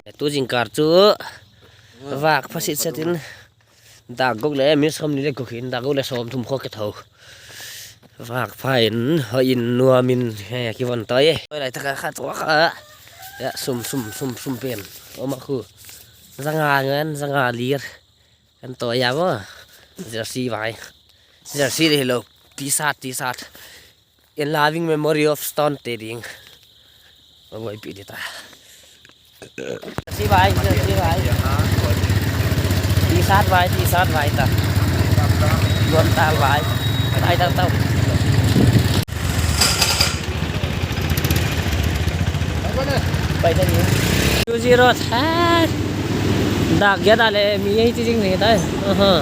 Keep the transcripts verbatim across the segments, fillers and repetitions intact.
Tu zingkal chu vak pha sitset in, dak guk leh mi sawmnih leh guk in, dak guk leh sawmthum khawng ka thou. Vak pha in, hoih in nuam in, he, kivon tawi e. Hoih lai taka kha tuak a. Ya, sum, sum, sum, sum pen. Om a khu. Zanga ngen, zanga lir. Kan tawi a maw. Jersey vai. Jersey leh hilou. T-shirt, T-shirt. In loving memory of Stone te ding. Mabuaipi di ta. Jersey vai, jersey vai. T-shirt vai, T-shirt vai ta. Luan tal vai. Vai ta tau. Pai ta ni. Two zero thai. Dak ya da le mi ei ti ding ni tai. Aha.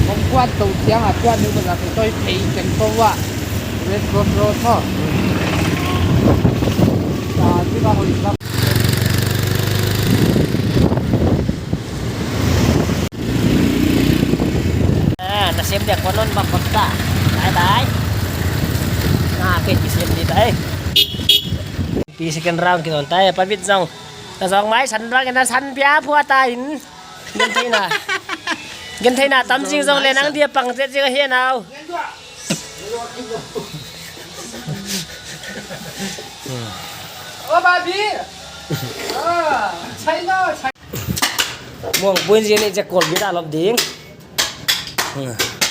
Kong kuat tou chiang a kuat nu ba la tu toi phei teng ko wa. Red Cross Road maw. Ah, tu ka hoi ka. Ah, na sem dia konon ba kota. Bye bye. Na, pen ki sem di tai. Pi second round ki non tai, pa bit zong. Na zong mai san rang na san pia phua ta in. Gen thei na. Gen thei na tam zing zong le nang dia pang zet zing hi nau. Oh, baby. Ah, China, China. Muang pun zin ni je kol bit a lop ding.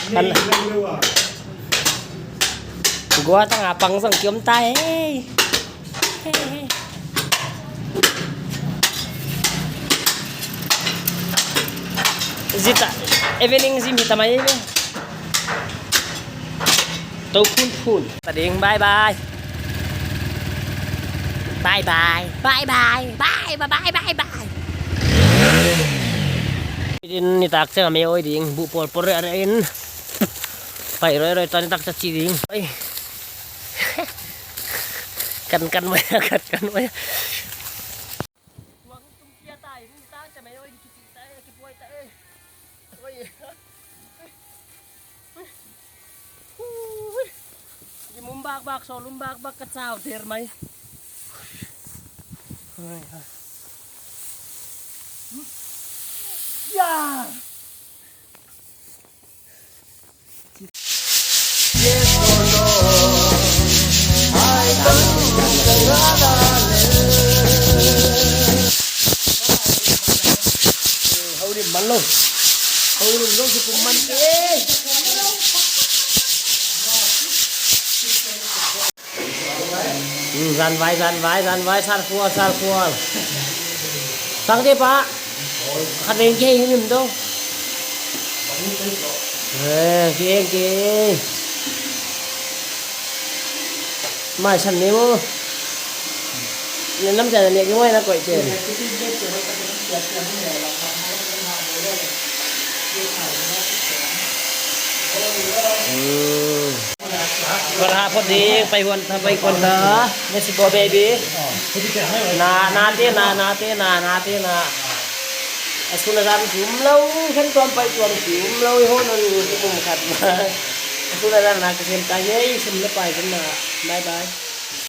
Kan gua tang a pang zong kiom ta e. Zita, evening zim hita mai ve. Tou phun phun. Ta ding, bye bye. Bye bye. Bye bye. Bye bye bye bye. Din ni tak chang a me oi ding, bu pol pol re re in. Pai roi roi tan tak cha chi ding. Oi. Kan kan mai, kan kan mai. Ui. Ui. Ki mum bak bak, so lum bak bak ka chau der mai. Ui. Ya. Haurim man lo. Haurim lo si kum man ke. Hmm, zan vai, zan vai, zan vai, sar khual, sar khual. Sang te pa. Khat veng ke hi nim dong. Eh, ke, ke. Mai san ne mo. Ne nam jan ne ke mo na koi chen. Hmm. Kora pho ding, pai huan ta, pai huan ta. Let's go, baby. Na, na te, na, na te, na, na te, na. A sun a zan zum lou, khen tuam pai tuam zum lou, i hon on ni kum khat ma. A sun a zan na ka sem ta, yei, sem le pai sem na. Bye bye.